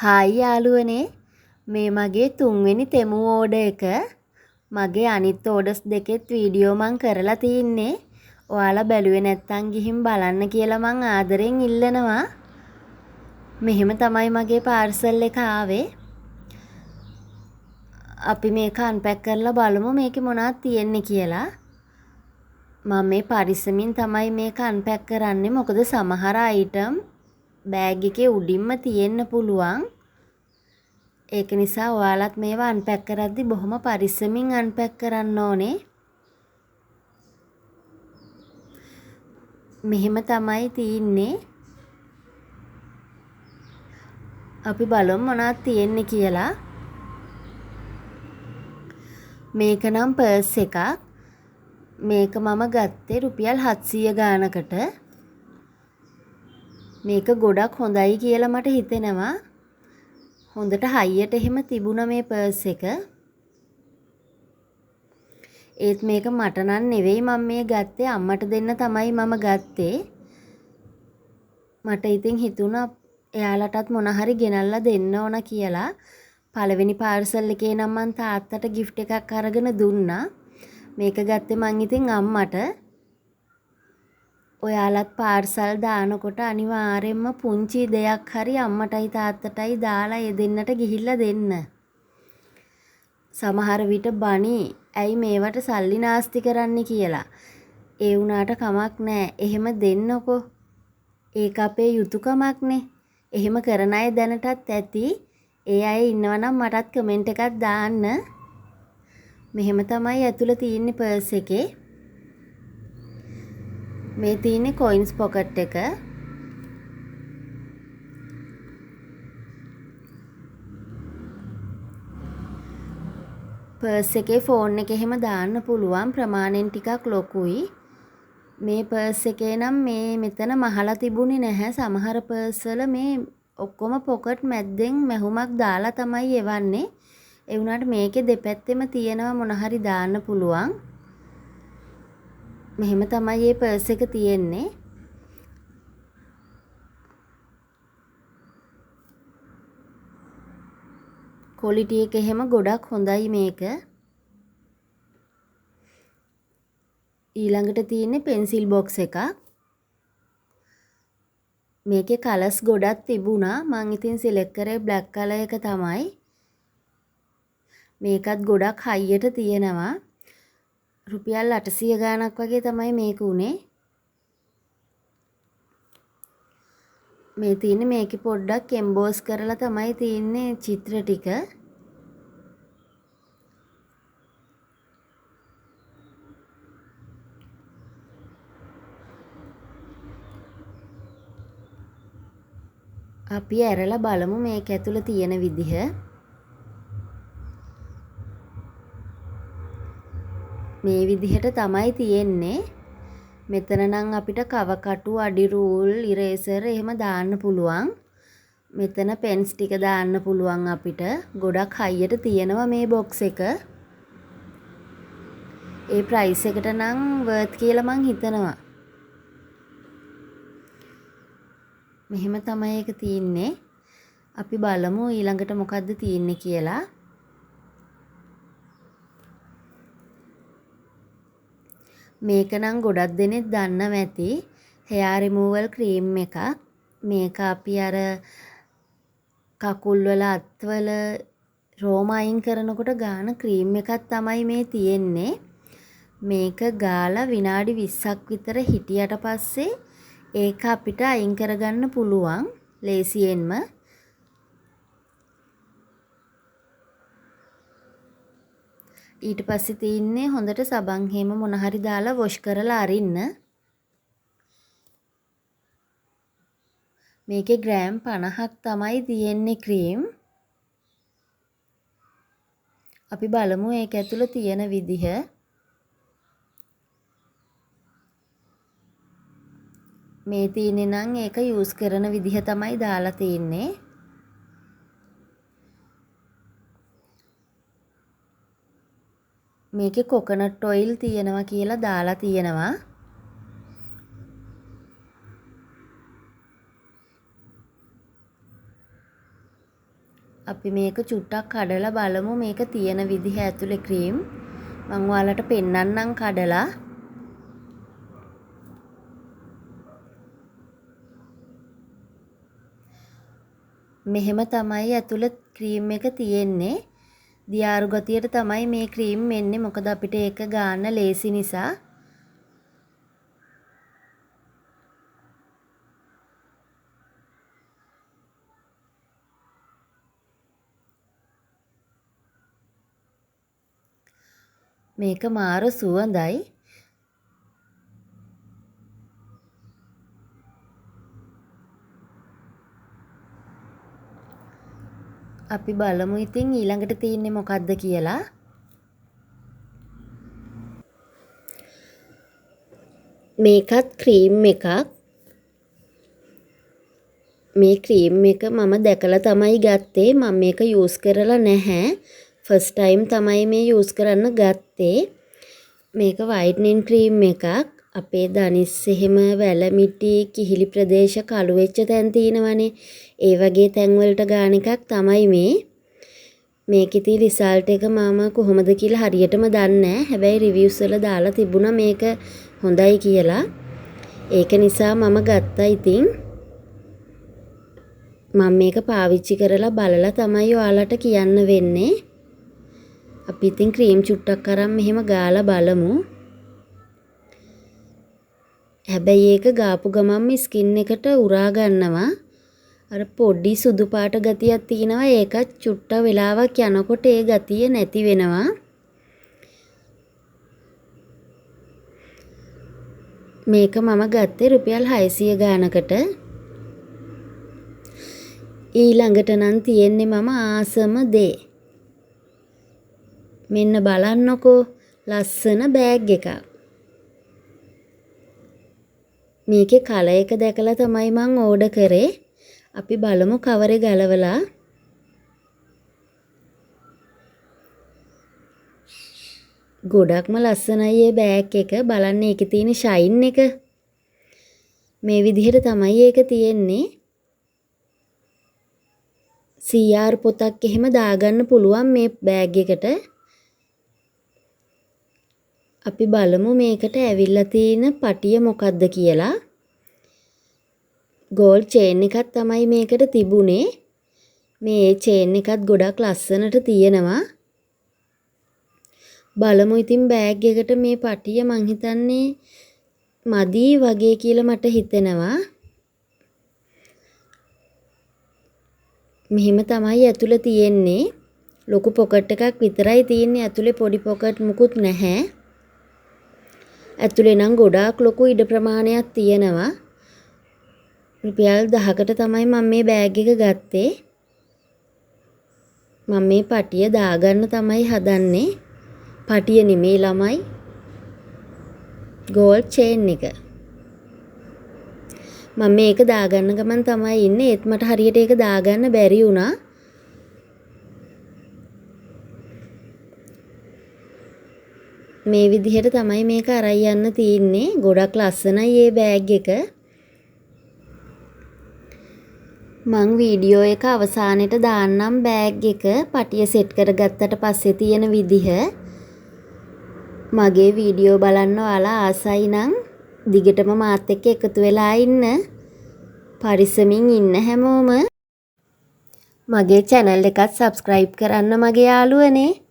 Hi යාළුවනේ, මේ මගේ තුන්වෙනි තෙමු ඕඩර් එක. මගේ අනිත් ඕඩර්ස් දෙකෙත් වීඩියෝ මං කරලා තින්නේ. ඔයාලා බැලුවේ නැත්තම් ගිහින් බලන්න කියලා මං ආදරෙන් ඉල්ලනවා. මෙහෙම තමයි මගේ පාර්සල් එක ආවේ. අපි මේක අන්පැක් කරලා බලමු මේකේ මොනවද තියෙන්නේ කියලා. මම මේ පරිස්සමින් තමයි මේක අන්පැක් කරන්නේ. මොකද සමහර අයිටම් බෑග් එකේ උඩින්ම තියෙන්න පුළුවන්. ඒක නිසා ඔයාලත් මේවා අන්පැක් කරද්දි බොහොම පරිස්සමින් අන්පැක් කරන්න ඕනේ. මෙහෙම තමයි තියෙන්නේ. අපි බලමු මොනවද තියෙන්නේ කියලා. මේක නම් පර්ස් එකක්. මේක මම ගත්තේ රුපියල් 700 ගානකට. මේක ගොඩක් හොඳයි කියලා මට හිතෙනවා. හොඳට හයියට එහෙම තිබුණා මේ පර්ස් එක. ඒත් මේක මට නම් නෙවෙයි මම මේ ගත්තේ, අම්මට දෙන්න තමයි මම ගත්තේ. මට ඉතින් හිතුණා එයාලටත් මොන හරි ගෙනල්ලා දෙන්න ඕන කියලා. පළවෙනි පාර්සල් එකේ නම් මං තාත්තට ගිෆ්ට් එකක් අරගෙන දුන්නා. මේක ගත්තේ මං ඉතින් අම්මට. ඔයාලත් පාර්සල් දානකොට අනිවාර්යයෙන්ම පුංචි දෙයක් හරි අම්මටයි තාත්තටයි දාලා ඒ දෙන්නට ගිහිල්ලා දෙන්න. සමහර විට බනි ඇයි මේවට සල්ලි නාස්ති කරන්නේ කියලා. ඒ වුණාට කමක් නෑ, එහෙම දෙන්නකෝ. ඒක අපේ යුතුයකමක්නේ. එහෙම කරන අය දැනටත් ඇති. ඒ අය ඉන්නවා නම් මටත් කමෙන්ට් එකක් දාන්න. මෙහෙම තමයි ඇතුළ තියෙන්නේ පර්ස් එකේ. මේ තියෙන්නේ කොයින්ස් පොකට් එක. පර්ස් එකේ ෆෝන් එක එහෙම දාන්න පුළුවන්. ප්‍රමාණයෙන් ටිකක් ලොකුයි. මේ පර්ස් එකේ නම් මේ මෙතන මහලා තිබුණේ නැහැ. සමහර පර්ස් වල මේ ඔක්කොම පොකට් මැද්දෙන් මැහුමක් දාලා තමයි එවන්නේ. ඒ වුණාට මේකේ දෙපැත්තෙම තියෙනවා මොන හරි දාන්න පුළුවන්. මෙහෙම තමයි මේ පර්ස් එක තියෙන්නේ. ක්වොලිටි එක එහෙම ගොඩක් හොඳයි මේක. ඊළඟට තියෙන්නේ පෙන්සිල් බොක්ස් එකක්. මේකේ කලර්ස් ගොඩක් තිබුණා. මං ඉතින් සිලෙක්ට් කරේ බ්ලැක් කලර් එක තමයි. මේකත් ගොඩක් හයියට තියෙනවා. රුපියල් 800 ගාණක් වගේ තමයි මේක උනේ. මේ තියෙන්නේ මේකේ පොඩ්ඩක් එම්බෝස් කරලා තමයි තියෙන්නේ චිත්‍ර ටික. අපි ඇරලා බලමු මේක ඇතුළ තියෙන විදිහ. මේ විදිහට තමයි තියෙන්නේ. මෙතන නම් අපිට කවකටු, අඩි රූල්, ඉරේසර් එහෙම දාන්න පුළුවන්. මෙතන පෙන්ස් ටික දාන්න පුළුවන් අපිට. ගොඩක් හයියට තියෙනවා මේ බොක්ස් එක. ඒ ප්‍රයිස් එකට නම් වර්ත් කියලා මං හිතනවා. මෙහෙම තමයි ඒක තියෙන්නේ. අපි බලමු ඊළඟට මොකද්ද තියෙන්නේ කියලා. මේක නම් ගොඩක් දෙනෙක් දන්නව ඇති. හෙයාර් රිමූවල් ක්‍රීම් එකක්. මේක අපි අර කකුල් වල අත්වල රෝම අයින් කරනකොට ගාන ක්‍රීම් එකක් තමයි මේ තියෙන්නේ. මේක ගාලා විනාඩි 20ක් විතර හිටියට පස්සේ ඒක අපිට අයින් කරගන්න පුළුවන් ලේසියෙන්ම. ඊට පස්සේ තියෙන්නේ හොඳට සබන් හේම මොන හරි දාලා වොෂ් කරලා අරින්න. මේකේ ග්‍රෑම් 50ක් තමයි තියෙන්නේ ක්‍රීම්. අපි බලමු ඒක ඇතුළ තියෙන විදිහ. මේ තියෙන්නේ නම් ඒක යූස් කරන විදිහ තමයි දාලා තියෙන්නේ. මේකේ කොකනට් ඔයිල් තියෙනවා කියලා දාලා තියෙනවා. අපි මේක චුට්ටක් කඩලා බලමු මේක තියෙන විදිහ ඇතුලේ ක්‍රීම්. මං ඔයාලට පෙන්නන්නම් කඩලා. මෙහෙම තමයි ඇතුළ ක්‍රීම් එක තියෙන්නේ. දියාරු ගතියට තමයි මේ ක්‍රීම් එන්නේ. මොකද අපිට ඒක ගාන්න ලේසි නිසා. මේක මාර සුවඳයි. අපි බලමු ඉතින් ඊළඟට තියෙන්නේ මොකද්ද කියලා. මේකත් ක්‍රීම් එකක්. මේ ක්‍රීම් එක මම දැකලා තමයි ගත්තේ. මම මේක යූස් කරලා නැහැ. ෆස්ට් ටයිම් තමයි මේ යූස් කරන්න ගත්තේ. මේක වයිට්නින් ක්‍රීම් එකක්. අපේ දනිස් එහෙම වැලමිටි කිහිලි ප්‍රදේශ කළු වෙච්ච තැන් තියෙනවනේ. ඒ වගේ තැන් වලට ගාන එකක් තමයි මේ. මේක ඉතින් රිසල්ට් එක මම කොහොමද කියලා හරියටම දන්නේ නැහැ. හැබැයි රිවිව්ස් වල දාලා තිබුණා මේක හොඳයි කියලා. ඒක නිසා මම ගත්තා ඉතින්. මම මේක පාවිච්චි කරලා බලලා තමයි ඔයාලට කියන්න වෙන්නේ. අපි ඉතින් ක්‍රීම් චුට්ටක් අරන් මෙහෙම ගාලා බලමු. හැබැයි ඒක ගාපු ගමන්ම ස්කින් එකට උරා ගන්නවා. අර පොඩි සුදු පාට ගතියක් තියෙනවා. ඒකත් චුට්ට වෙලාවක් යනකොට ඒ ගතිය නැති වෙනවා. මේක මම ගත්තේ රුපියල් 600 ගානකට. ඊළඟට නම් තියෙන්නේ මම ආසම දේ. මෙන්න බලන්නකෝ ලස්සන බෑග් එකක්. මේකේ කලර් එක දැකලා තමයි මං ඕඩර් කරේ. අපි බලමු කවරේ ගලවලා. ගොඩක්ම ලස්සනයි මේ බෑග් එක. බලන්න ඒකේ තියෙන ෂයින් එක. මේ විදිහට තමයි ඒක තියෙන්නේ. CR පොතක් එහෙම දාගන්න පුළුවන් මේ බෑග් එකට. අපි බලමු මේකට ඇවිල්ලා තියෙන පටිය මොකද්ද කියලා. ගෝල්ඩ් චේන් එකක් තමයි මේකට තිබුණේ. මේ චේන් එකත් ගොඩක් ලස්සනට තියෙනවා. බලමු ඉතින් බෑග් එකට මේ පටිය මං හිතන්නේ මදි වගේ කියලා මට හිතෙනවා. මෙහෙම තමයි ඇතුළ තියෙන්නේ. ලොකු පොකට් එකක් විතරයි තියෙන්නේ. ඇතුලේ පොඩි පොකට් මුකුත් නැහැ. ඇතුලේ නම් ගොඩාක් ලොකු ඉඩ ප්‍රමාණයක් තියෙනවා. රුපියල් 10කට තමයි මම මේ බෑග් එක ගත්තේ. මම මේ පටිය දාගන්න තමයි හදන්නේ. පටිය නෙමෙයි ළමයි, ගෝල්ඩ් චේන් එක. මම මේක දාගන්න ගමන් තමයි ඉන්නේ. ඒත් මට හරියට ඒක දාගන්න බැරි වුණා. මේ විදිහට තමයි මේක අරන් යන්න තියෙන්නේ. ගොඩක් ලස්සනයි මේ බෑග් එක. මං වීඩියෝ එක අවසානෙට දාන්නම් බෑග් එක පටිය සෙට් කරගත්තට පස්සේ තියෙන විදිහ. මගේ වීඩියෝ බලන්න ඔයාලා ආසයි නම් දිගටම මාත් එක්ක එකතු වෙලා ඉන්න. පරිස්සමින් ඉන්න හැමෝම. මගේ චැනල් එකත් සබ්ස්ක්‍රයිබ් කරන්න මගේ යාළුවනේ.